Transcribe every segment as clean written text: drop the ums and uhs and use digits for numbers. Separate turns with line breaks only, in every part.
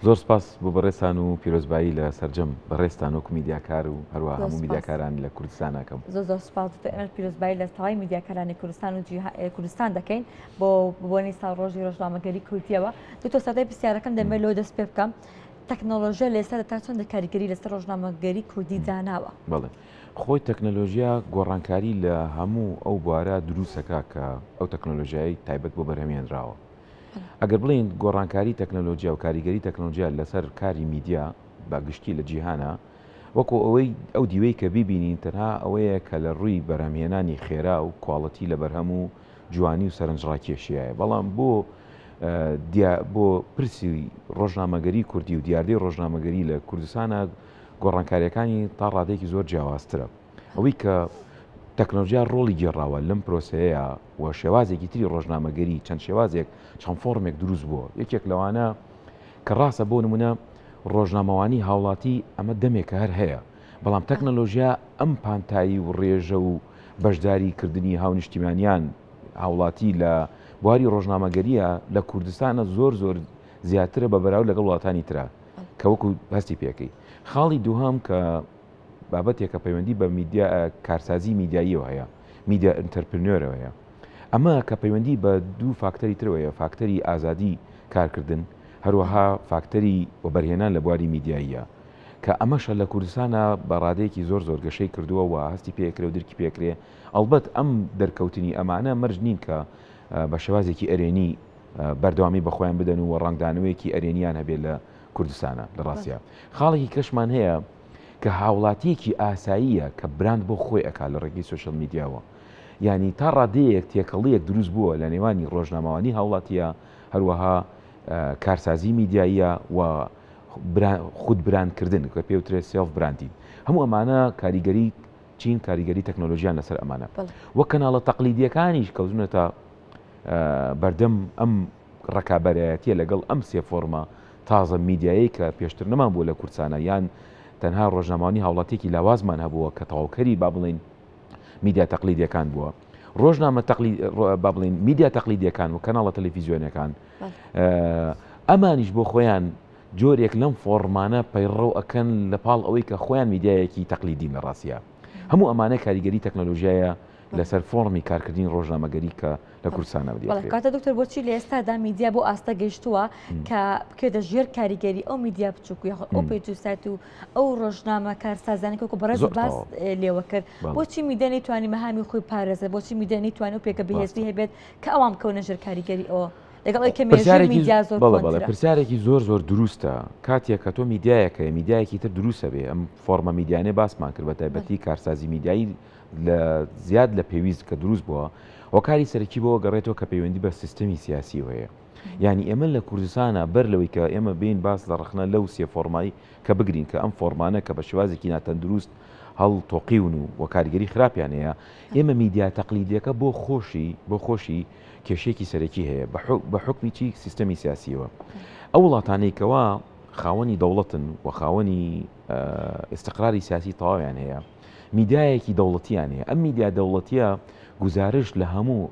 زۆر سپاس بۆ بەڕێزتان و پیرۆزبایی لە سەرجەم بەڕێزتان وەکو میدیاکار و هەروەها هەموو میدیاکاران لە کوردستان ئەکەم.
زۆر زۆر سپاس دکتۆر، ئێمەش پیرۆزبایی لە تەواوی میدیاکارانی کوردستان و کوردستان دەکەین بۆ بۆنەی ساڵڕۆژی ڕۆژنامەگەری کوردیەوە. دکتۆر سەرەتای پرسیارەکەم دەمەوێت لەوە دەست پێ بکەم، تەکنۆلۆژیا لە ئێستادا تا چەندە کاریگەری لەسەر ڕۆژنامەگەری کوردی داناوە؟
بەڵێ خۆی تەکنەلۆژیا گۆڕانکاری لە هەموو ئەو بوارە دروستەکە کە ئەو تەکنەلۆژیای تایبەت بۆ بەرهەمێنراوە. ئەگەر بڵێین گۆڕانکاری تەکنەلۆجیا و کاریگەری تەکنەلۆجیا لەسەر کاری میدیا بە گشتی لە جیهانا وەکو ئەوەی ئەو دیوەی کە بیبینین تەنها ئەوەیە کە لە ڕووی بەرهەمهێنانی خێرا و کواڵەتی لە بەرهەم و جوانی و سەرنجڕاکێشیایە بەڵام بۆ بۆ پرسی ڕۆژنامەگەری کوردی و دیاردەی ڕۆژنامەگەری لە کوردستانە گۆڕانکاریەکانی تا ڕادەیەکی زۆر جیاوازترە. ئەوەی کە تەکنەلۆژیا ڕۆڵی گێڕاوە لەم پرۆسەیەیا و شێوازێکی تری ڕۆژنامەگەری چەند شێوازێک چەند فۆرمێک دروست بووە یەکێک لەوانە کە ڕاستە بۆ نمونە ڕۆژنامەوانی هاوڵاتی ئەمە دەمێکە هەر هەیە بەڵام تەکنەلۆژیا ئەم پانتایی و ڕێژە و بەشداری کردنی هاونیشتیمانیان هاوڵاتی لە بواری ڕۆژنامەگەریە لە کوردستانە زۆر زۆر زیاترە بە بەراورد لەگەڵ وڵاتانی ترا کە وەکو هەستی پێەکەی خاڵی دووهەم کە بابەتێکە پەیوەندی بە میدیا کارسازی میدیاییەوە هەیە، media entrepreneur ەوە هەیە. ئەمە کە پەیوەندی بە دوو فاکتەری ترەوە هەیە، فاکتەری ئازادی کارکردن، هەروەها فاکتەری وەبەرهێنان لە بواری میدیاییە، کە ئەمەشە لە کوردستانا بە ڕادەیەکی زۆر زۆر گەشەی کردووە و هەستی پێ ئەکرێ و درکی پێ ئەکرێ. ئەڵبەت ئەم دەرکەوتنی ئەمانە مەرج نین کە بە شێوازێکی ئەرێنی بەردەوامی بە خۆیان بدەن و ڕەنگدانەوەیەکی ئەرێنیان هەبێ لە کوردستانا لە ڕاستیا. خاڵێکی کەشمان هەیە کە هاوڵاتیەکی ئاساییە کە براند بۆ خۆی ئەکات لە ڕێگەی سۆشیال میدیاوە یانی تا ڕادەیەک تێکەڵیەک دروست بووە لە نێوانی ڕۆژنامەوانی هاوڵاتیە هەروەها کارسازی میدیاییە و خود براندکردن کە پێوترێت self branding هەموو ئەمانە کاریگەری چین کاریگەری تەکنۆلۆژیان لەسەر ئەمانە وە کەناڵە تەقلیدیەکانیش کەوتونەتە بەردەم ئەم ڕکابەرایەتیە لەگەڵ ئەم سێ فۆرمە تازە میدیایەی کە پێشتر نەمان بووە لە کوردسانا یان تەنها ڕۆژنامەوانی هاوڵاتیەکی لاوازمان هەبووە کە تەواوکەری با بڵێین میدیا تەقلیدیەکان بووە ڕۆژنامە تەقلی با بڵێین میدیا تەقلیدیەکان و کەناڵە تەلەفیزیۆنەکان ئەمانیش بۆ خۆیان جۆرێک لەم فۆڕمانە پەیڕەو ئەکەن لە پاڵ ئەوەی کە خۆیان میدیایەکی تەقلیدین لە ڕاستیا هەموو ئەمانە کاریگەری تەکنەلۆژیایە لەسەر فۆڕمی کارکردنی ڕۆژنامەگەری کە لە کوردستانە
بەدی ئەکرێت. کاتە دکتۆر بۆچی لە ئێستادا میدیا بۆ ئاستە گەیشتووە کە بکەوێتە ژێر کاریگەری ئەو میدیا بچووک و یاخود ئەو page و سایت و ئەو ڕۆژنامە کارسازانە کە وەکو بەڕێز باس لێوە کرد بۆچی میدیا نەیتوانی مەهامی خۆی پارێزێت بۆچی میدیا نەیتوانی ئەو پێگە بەهێزی هەبێت کە ئەوان بکەونە ژێر کاریگەری ئەوە لەگەڵ ئەوەی کە مێژووی میدیا زۆر کۆنترە.
پرسیارێکی زۆر زۆر دروستە کاتێک کە تۆ میدیایەک هەیە میدیایەکی تر دروستە بێ ئەم فۆرمە میدیانەی باسمان کرد بە تایبەتی کارسازی میدیایی لە زیاد لە پێویست کە دروست بووە هۆکاری سەرەکی بۆ گەڕێتەوە کە پەیوەندی بە سیستەمی سیاسیەوە هەیە یعنی ئێمە لە کوردستانە بەر لەوەی کە ئێمە بین باس لە ڕەخنە لەو سێ فۆرمای کە بگرین کە ئەم فۆرمانە کە بە شێوازێکی ناتەندروست هەڵ تۆقیون و وە کاریگەری خراپیان هەیە ئێمە میدیا تەقلیدیەکە بۆ خۆشی بۆ خۆشی کێشەیەکی سەرەکی هەیە بە حکمی چی سیستەمی سیاسیەوە ئەو وڵاتانەی کەوا خاوەنی دەوڵەتن و خاوەنی ئیستقراری سیاسی تەواویان هەیە میدیایەکی دەوڵەتیان هەیە، ئەم میدیا دەوڵەتیە گوزارشت لە هەموو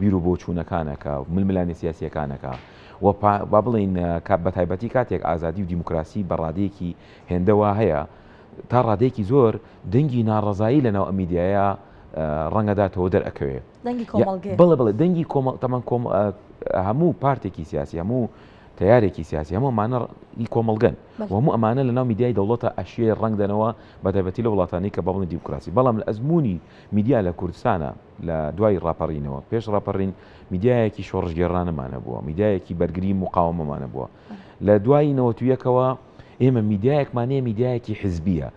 بیر و بۆچوونەکان ئەکا و ململانێ سیاسیەکان ئەکا و با بڵێین بە تایبەتی کاتێک ئازادی و دیموکراسی بە ڕادەیەکی هێندە وا هەیە تا ڕادەیەکی زۆر دەنگی ناڕەزایی لە ناو ئەم میدیایە ڕەنگەداتەوە دەرئەکەوێ.
دەنگی کۆمەڵگەیە.
بەڵێ بەڵێ دەنگی کۆمەڵ تەمان کۆم هەموو پارتێکی سیاسی هەموو تەیارێکی سیاسی هەموو ئەمانە ئی کۆمەڵگەن و هەموو ئەمانە لەناو میدیای دەوڵەتە ئەشێ ڕەنگ دەنەوە بە تایبەتی لە وڵاتانی کە بەڵێن دیموکراسی بەڵام لە ئەزموونی میدیا لە کوردستانە لە دوای ڕاپەڕینەوە پێش ڕاپەڕین میدیایەکی شۆڕشگێڕانەمان هەبووە میدیایەکی بەرگری مقاومەمان هەبووە لە دوای 91ەوە ئێمە میدیایەکمان هەیە میدیایەکی حزبیە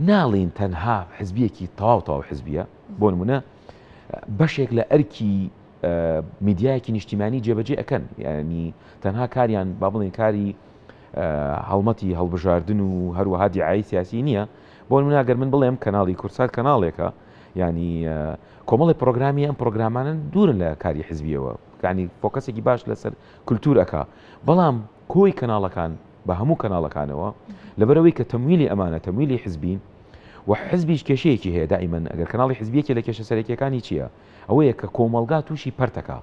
ناڵین تەنها حزبیەکی تەواو تەواو حزبیە بۆ نمونە بەشێک لە ئەرکی میدیایەکی نیشتیمانی جێبەجێ ئەکەن یعنی تەنها کاریان با بڵێن کاری هەڵمەتی هەڵبژاردن و هەروەها دیعای سیاسی نییە بۆ نمونە گەر من بڵێم کەناڵی کوردسات کەناڵێکە ینی کۆمەڵی پرۆگرامی ئەم پرۆگرامانن دوورن لە کاری حزبیەوە ینی focus ێکی باش لەسەر کولتور ئەک بەڵام کۆی کەناڵەکان بە هەموو کەناڵەکانەوە لەبەرەوەی کە تەمویلی ئەمانە تەمویلی حزبین و حزبیش کێشەیەکی هەیە دائیمەن ئەگەر کەناڵی حزبیەکی لە کێشە سەرەکیەکانی چییە؟ ئەوەیە کە کۆمەڵگا تووشی پەرتەکا.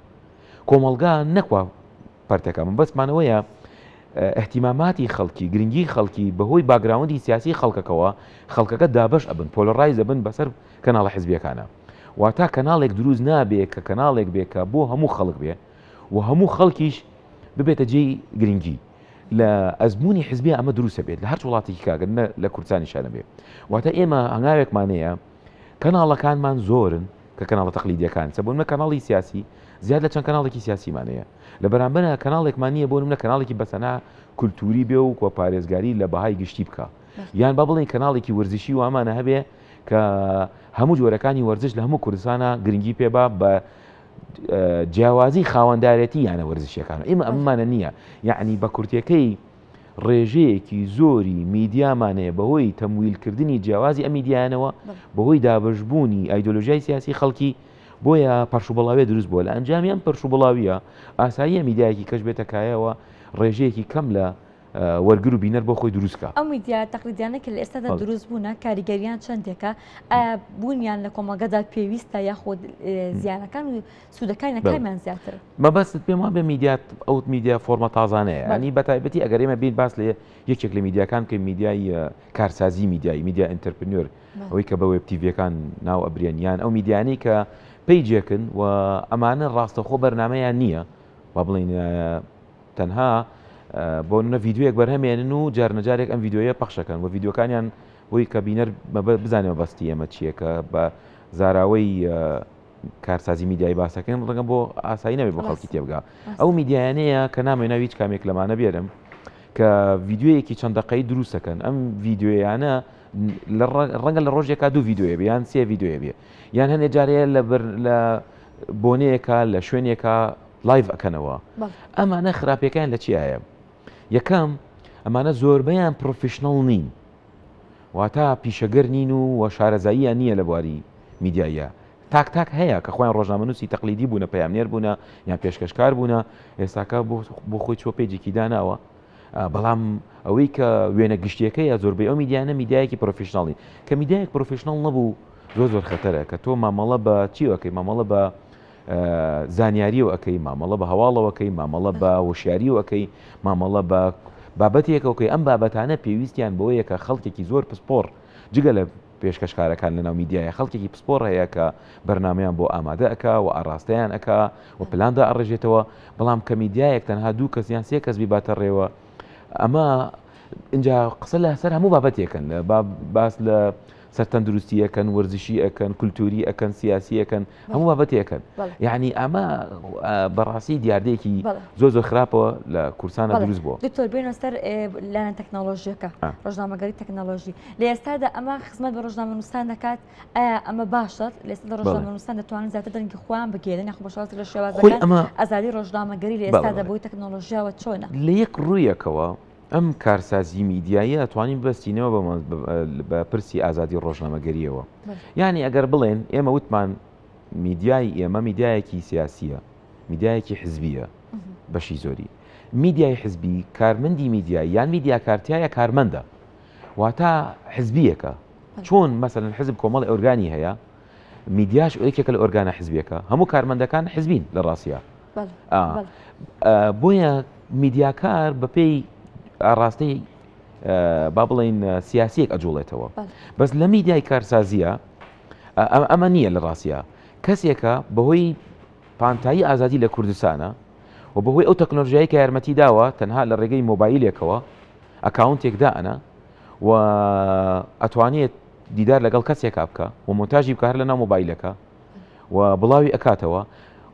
کۆمەڵگا نەکوا پەرتەکا، مەبەستمان ئەوەیە ئیهتیماماتی خەڵکی، گرنگی خەڵکی بەهۆی background ی سیاسی خەڵکەکەوە، خەڵکەکە دابەش ئەبن، polarize ئەبن بەسەر کەناڵە حزبیەکانا. واتا کەناڵێک دروست نابێ کە کەناڵێک بێ کە بۆ هەموو خەڵک بێ و هەموو خەڵکیش ببێتە جێی گرنگی. لە ئەزموونی حزبیا ئەمە دروست ئەبێت لە هەرچ وڵاتێکی کاگەر نە لە کوردستانیشا نەبێ. واتا ئێمە هەنگاوێکمان هەیە کەناڵەکانمان زۆرن کە کەناڵە تەقلیدیەکان چە بۆ نمونە کەناڵی سیاسی زیاد لە چەند کەناڵێکی سیاسیمان هەیە لە بەرامبەرا کەناڵێکمان نییە بۆ نمونە کەناڵێکی بەسەنا کولتوری بێ و کۆ پارێزگاری لە بەهای گشتی بکە یان با بڵێن کەناڵێکی وەرزشی وامانە هەبێ کە هەموو جۆرەکانی وەرزش لە هەموو کوردستانە گرنگی پێ با بە جیاوازی خاوەندارێتی یانە وەرزشیەکان ئێمە ئەمانە نییە یعنی بە کورتەکەی ڕێژەیەکی زۆری میدیامان هەیە بەهۆی تەمویلکردنی جیاوازی ئەم میدیایانەوە، بەهۆی دابەشبوونی ئایدۆلۆژیای سیاسی خەڵکی، بۆیە پەرشوبڵاویە دروست بووە، لە ئەنجامی ئەم پەرشوبڵاویە ئاساییە میدیایەکی کەش بێتە کایەوە ڕێژەیەکی کەم لە وەرگر و بینەر بۆ خۆی دروست کا.
ئەو میدیا تەقلیدیانەی کە لە ئێستادا دروست بوونە کاریگەریان چەندێکە؟ ئایا بوونیان لە کۆمەڵگەدا پێویستە یاخود زیانەکان و سوودەکانی لە کامیان زیاترن؟
مەبەستت پێم وابێ میدیا ئەو میدیا فۆرمە تازانەیە ینی بە تایبەتی ئەگەر ئێمە بین باس لە یەکێک لە میدیاکان بکەین میدیای کارسازی میدیایی media entrepreneur ئەوەی کە بە web TV یەکان ناو ئەبرێن یان ئەو میدیانەی کە page ێکن و ئەمانە ڕاستەخۆ بەرنمەیان نییە با بڵین تەنها بۆ نمونە ڤیدیۆیەک بەرهەمێنن و جارنەجارێک ئەم ڤیدیۆیە پەخشەکەن و ڤیدیۆکانیان بۆی کە بینەر بزانێ مەبەستی ئێمە چییە کە بە زاراوەی کارسازی میدیایی باسەکەن ڕەنگە بۆ ئاسایی نەبێت بۆ خەڵکی تێبگا ئەو میدیایانەیە کە نامەوێ ناوی هیچ کامێک لەمانە بێرم کە ڤیدیۆیەکی چەند دقەی دروستەکەن ئەم ڤیدیۆیانە ڕەنگە لە ڕۆژێکا دوو ڤیدیۆیە بێ یان سێ ڤیدیۆیە بێ یان هەنێ جارەیە لە بەر لە بۆنەیەکە لە شوێنێکە live ئەکەنەوە ئەمانە خراپەکان لە چیایە یەکەم ئەمانە زۆربەیان professional نین واتە پیشەگەر نین و و شارەزاییان نییە لە بواری میدیاییە. تاک تاک هەیە کە خۆیان ڕۆژنامەنووسی تەقلیدی بوونە، پەیامنێر بوونە یان پێشکەشکار بوونە، ئێستاکە بۆ خۆی چووە page ێکی داناوە. بەڵام ئەوەی کە وێنە گشتیەکەیە زۆربەی ئەو میدیانە میدیایەکی professional ی کە میدیایەک professional نەبوو زۆر زۆر خەتەرە کە تۆ مامەڵە بە چیەکەی مامەڵە بە زانیاریەوە ئەکەی، مامەڵە بە هەواڵەوە ئەکەی، مامەڵە بە هۆشیاریەوە ئەکەی، مامەڵە بە بابەتێکەوە ئەکەی، ئەم بابەتانە پێویستیان بەوەیە کە خەڵکێکی زۆر پسپۆڕ جگە لە پێشکەشکارەکان لەناو میدیایە خەڵکێکی پسپۆڕ هەیە کە بەرنامەیان بۆ ئامادە ئەکا و ئاڕاستەیان ئەکا و پلان دائەڕێژێتەوە، بەڵام کە میدیایەک تەنها دوو کەس یان سێ کەس بیباتە ڕێوە ئەمە ئینجا قسە لەسەر هەموو بابەتێکن باس لە سەر تەندروستی ئەکەن وەرزشی ئەکەن کولتوری ئەکەن سیاسی ئەکەن هەموو بابەتی ئەکەن یعنی ئەمە بەڕاستی دیاردەیەکی زۆر زۆر خراپەوە لە کوردستانە دروست بووە.
دکتۆر بێنە سەر لایەنە تەکنەلۆژیەکە ڕۆژنامەگەری تەکنەلۆژی لە ئێستادا ئەمە خزمەت بە ڕۆژنامەنووسان دەکات ئایا ئەمە باشە لە ئێستادا ڕۆژنامەنووسان دەتوانن زیاتر دەنگی خۆیان بگەیەنن یاخود بە شێوازێک لە شێوازەکان
ئەمە
ئازادی ڕۆژنامەگەری لە ئێستادا بۆی تەکنەلۆژیاوە چۆنە؟
لە یەک ڕوویەکەوە ئەم کارسازی میدیاییە ئەتوانین ببەستینەوە بە پرسی ئازادی ڕۆژنامەگەریەوە. یانی ئەگەر بڵێن ئێمە وتمان میدیای ئێمە میدیایەکی سیاسیە، میدیایەکی حزبیە بەشی زۆری. میدیای حزبی کارمەندی میدیایی یان میدیاکار تیایە کارمەندە. واتە حزبیەکە. چۆن مەسەلەن حزب کۆمەڵی ئۆرگانی هەیە، میدیاش یەکێکە لە ئۆرگانە حزبیەکە هەموو کارمەندەکان حزبین لە ڕاستە بۆیە میدیاکار بەپێی ئاڕاستەی با بڵین سیاسیەک ئەجوڵێتەوە بەس لە میدیای کارسازیە ئەمە نییە لە ڕاستە کەسێکە بەهۆی پانتایی ئازادی لە کوردستانە و بەهۆی ئەو تەکنۆلژیایی کە یارمەتی داوە تەنها لە ڕێگەی مۆبایلێکەوە account ێک دائەنا و ئەتوانێت دیدار لەگەڵ کەسێکا بکە و مۆنتاژی بکە هەر لەناو مۆبایلەکە و بڵاوی ئەکاتەوە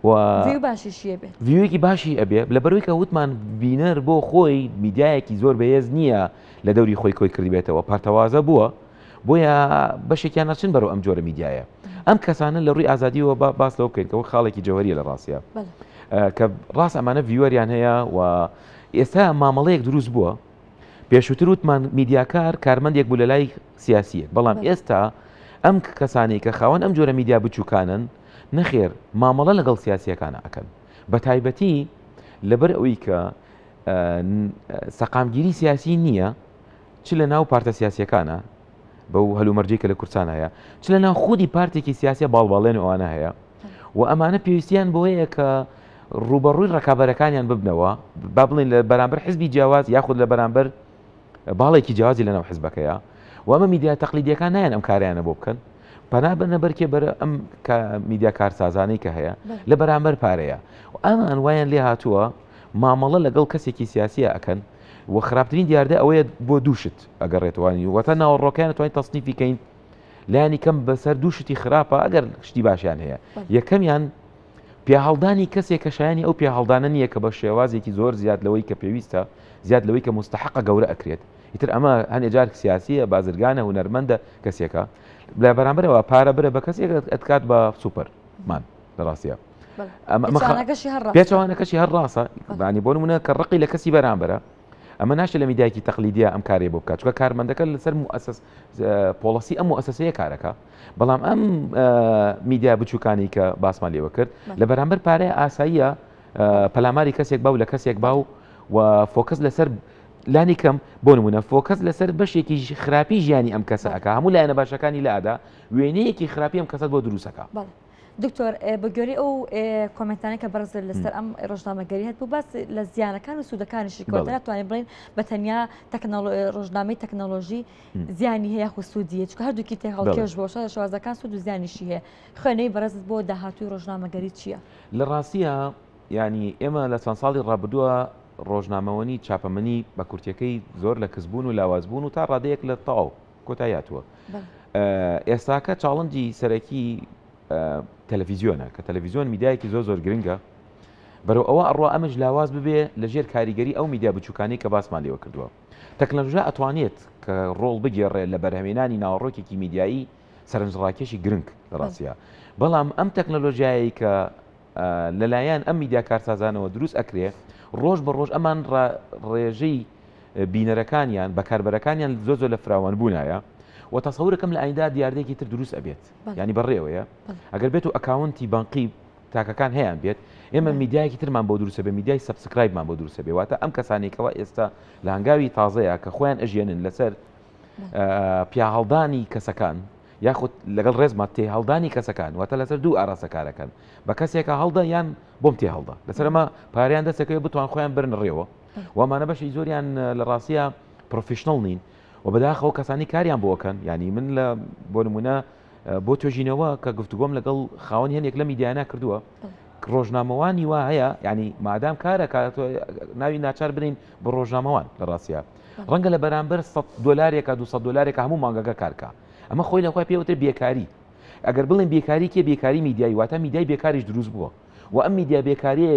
و view باشیشی ئەبێت.
view ێکی باشی ئەبێ لەبەرەوەی کە وتمان بینەر بۆ خۆی میدیایەکی زۆر بەهێز نییە لە دەوری خۆی کۆی کردبێتەوە پەرتەوازە بووە بۆیە بەشێکیان نەچن بەرەو ئەم جۆرە میدیایە ئەم کەسانە لە ڕووی ئازادیەوە با باس لەوە بکەین کە وەک خاڵێکی جەوهەریە لە ڕاستە کە ڕاست ئەمانە viewer یان هەیە و ئێستا مامەڵەیەک دروست بووە پێشووتر وتمان میدیاکار کارمەندێک بوو لە لای سیاسیەک، بەڵام ئێستا ئەم کەسانەی کە خاوەن ئەم جۆرە میدیا بچووکانەن نەخێر مامەڵە لەگەڵ سیاسیەکانە ئەکەن بە تایبەتی لەبەر ئەوەی کە سەقامگیری سیاسی نییە چ لە ناو پارتە سیاسیەکانە بەو هەلومەرجەی کە لە کوردستان هەیە چ لە ناو خودی پارتێکی سیاسیە باڵباڵێن و ئەوانە هەیە و ئەمانە پێویستیان بۆیە کە ڕووبەڕووی ڕکابەرەکانیان ببنەوە با بڵێن لە بەرامبەر حزبی جیاواز یاخود لە بەرامبەر باڵێکی جیاوازی لەناو حزبەکەیە و ئەمە میدیا تەقلیدیەکان نایەن ئەم کاریانە بۆ بکەن پەنا بەنە بەرکێ بەرە ئەم میدیا کارسازانەی کە هەیە لە بەرامبەر پارەیە و ئەمان وایان لێ هاتووە مامەڵە لەگەڵ کەسێکی سیاسیە ئەکەن و خراپترین دیاردە ئەوەیە بۆ دووشت ئەگەڕێتوانی وەتا ناوەڕۆکیان توانین تەسنیفی کەین لانی کەم بەسەر دوو شتی خراپە ئەگەر شتی باشیان هەیە یەکەمیان پیاهەڵدانی کەسێک کە شایانی ئەو پیاهەڵدانە نییە کە بە شێوازێکی زۆر زیاد لەوەی کە پێویستە، زیاد لەوەی کە موستەحەقە گەورە ئەکرێت. ئیتر ئەمە هەنێ جار سیاسییە، بازرگانە، هونەرمەندە، کەسێکە. لە بەرامبەرەوە پارە برە بە کەسێک ئەتکات بە سوپەر مان لە ڕاستیە. پێچەوانەکەشی هەر ڕاستە. یانی بۆ نمونە کە ڕقی لە کەسی بەرامبەرە، ئەمە ناشێت لە میدیایەکی تەقلیدیە ئەم کارەی بۆ بکات چونکە کارمەندەکە لەسەر موئەسەس پۆڵەسی ئەم موئەسەسەیە کارەکە بەڵام ئەم میدیا بچووکانی کە باسمان لێوە کرد لە بەرامبەر پارەیە ئاساییە پەلاماری کەسێک باو لە کەسێک باو و focus لەسەر لانی کەم بۆ نمونە focus لەسەر بەشێکی خراپی ژیانی ئەم کەسە ئەکا هەموو لایەنە باشەکانی لادا وێنەیەکی خراپی ئەم کەسەت بۆ دروستەکە.
دکتۆر بە گوێرەی ئەو کۆمێنتانەی کە بەڕێزت لەسەر ئەم ڕۆژنامەگەری هەت بوو باس لە زیانەکان و سوودەکانیشی کەوتە ناتوانین بڵێین بە تەنیا ڕۆژنامەی تەکنەلۆژی زیانی هەیە یاخود سوودی هەیە چونکە هەردووکی تێهەڵکێش بۆ شێوازەکان سوود و زیانیشی هەیە خوێنەوەی بەڕێزت بۆ داهاتووی ڕۆژنامەگەری چییە؟
لە ڕاستیە یانی ئێمە لە چەند ساڵی ڕابردووە ڕۆژنامەوەنی چاپەمەنی بە کورتیەکەی زۆر لە کزبوون و لاوازبوون و تا ڕادەیەک لە تەواو کۆتایی هاتووە. ئێستاکە challenge ی سەرەکی تەلەفیزیۆنە کە تەلەفیزیۆن میدایەکی زۆر زۆر گرنگە بەرەو ئەوە ئەڕوا ئەمەش لاواز ببێ لە ژێر کاریگەری ئەو میدیا بچووکانەی کە باسمان لێوە کردووە. تەکنەلۆژیا ئەتوانێت کە ڕۆڵ بگێڕێ لە بەرهەمێنانی ناوەڕۆکێکی میدیایی سەرنجڕاکێشی گرنگ لە ڕاستیا بەڵام ئەم تەکنەلۆژیایەی کە لەلایەن ئەم میدیا کارسازانەوە دروست ئەکرێ ڕۆژ بە ڕۆژ ئەمان ڕێژەی بینەرەکانیان بەکاربەرەکانیان زۆر زۆر لە فراوان بوونایە و تەسەورەکەم لە ئایندا دیاردەیەکی تر دروست ئەبێت ینی بەڕێوەیە ئەگەر بێت و account ی بانقی تاکەکان هەیان بێت ئێمە میدیایەکی ترمان بۆ دروستە بێ میدیای subscribe مان بۆ دروستە بێ واتە ئەم کەسانێکەوە ئێستا لە هەنگاوی تازەیە کە خۆیان ئەژێنن لەسەر پیاهەڵدانی کەسەکان یاخود لەگەڵ ڕێزما تێهەڵدانی کەسەکان واتە لەسەر دوو ئاراستە کارەکەن بە کەسێکە هەڵدە یان بۆم تێهەڵدە لەسەر ئەمە پاریان دەستەکەوێت بتوان خۆیان برن ڕێوە وامانە بەشی زۆریان لە ڕاستیە professional نین و بەداخەوە کەسانی کاریان بۆکەن ینی من لە بۆ نمونە بۆ توێژینەوە کە گفتوگۆم لەگەڵ خاوەنی هەندێک لە میدیانە کردووە ڕۆژنامەوانی وا هەیە ینی مادام کارەکە ناوی ناچار بنین بە ڕۆژنامەوان لە ڕاستە ڕەنگە لە بەرامبەر 100 دلارێکە 200 دلارێکە هەموو مانگەکە کارکە ئەمە خۆی لە خۆی پێوترێ بێکاری ئەگەر بڵێن بێکاری کێ بێکاری میدیایی واتە میدیای بێکاریش دروست بووە و ئەم میدیا بێکاریە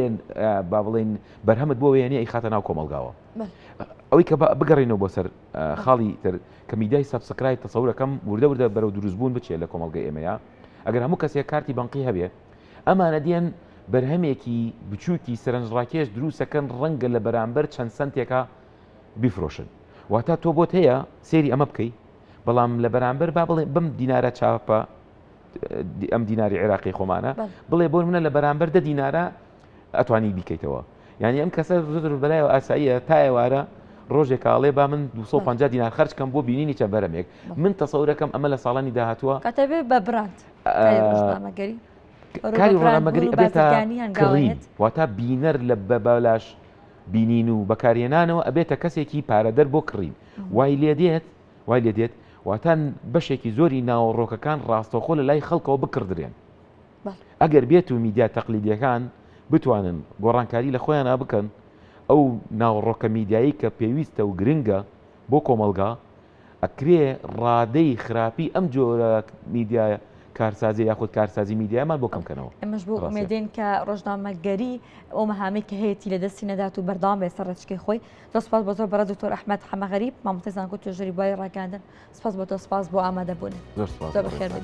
با بڵێن بەرهەمت بۆ وێنەیە ئەیخاتە ناو کۆمەڵگاوە ئەوەی کە بگەڕێنەوە بۆ سەر خاڵی تر کە میدیای subscribe تەسەورەکەم وردە وردە بەرەو دروستبوون بچێت لە کۆمەڵگە ئێمەیە ئەگەر هەموو کەسێک کارتی بانقی هەبێ ئەمانە دێن بەرهەمێکی بچووکی سەرنجڕاکێش دروستەکەن ڕەنگە لە بەرامبەر چەند سنتێکە بیفرۆشن واتە تۆ بۆت هەیە سێری ئەمە بکەی بەڵام لە بەرامبەر با بڵێ بەم دینارە چاپە ئەم دیناری عێراقی خۆمانە بڵێ بۆ منە لە بەرامبەر دە دینارە ئەتوانی بیکەیتەوە یعنی ئەم کەسە زۆر بەلایەوە ئاساییە تا ئێوارە ڕۆژێک ئاڵێ با من 250 دینار خرج کەم بۆ بینینی چەند بەرەمێک من تەسەورەکەم ئەمە لە ساڵانی داهاتووە
کاتەبێ بە brand ڕۆژنامەگەری
کاری ڕۆژنامەگەری ئەبێتە کڕین واتە بینەر لە بەبەلاش بینین و بەکارهێنانەوە ئەبێتە کەسێکی پارەدەر بۆ کڕین وای لێ دێت وای لێ دێت واتە بەشێکی زۆری ناوەڕۆکەکان ڕاستەوخۆ لە لای خەڵکەوە بکڕدرێن ئەگەر بێت و میدیا تەقلیدیەکان بتوانن گۆڕانکاری لە خۆیانە بکەن ئەو ناوەڕۆکە میدیایی کە پێویستە و گرنگە بۆ کۆمەڵگا ئەکرێ ڕادەی خراپی ئەم جۆرە میدیا کارسازی یاخود کارسازی میدیامان بۆ کەم کەنەوە.
ئێمەش بەو ئومێدەین کە ڕۆژنامەگەری ئەو مەهامەی کە هەیەتی لە دەستی نەدات و بەردەوام بێت سەر ڕێچکەی خۆی. زۆر سپاس بۆ زۆر بەڕێز دکتۆر ئەحمەد حەمەغەریب مامۆستای زانکۆ توێژەری بواری ڕاگەیاندن. سپاس بۆ تۆ سپاس بۆ ئامادەبوونت.
زۆر سپاس.
زۆر بەخێر بێیت.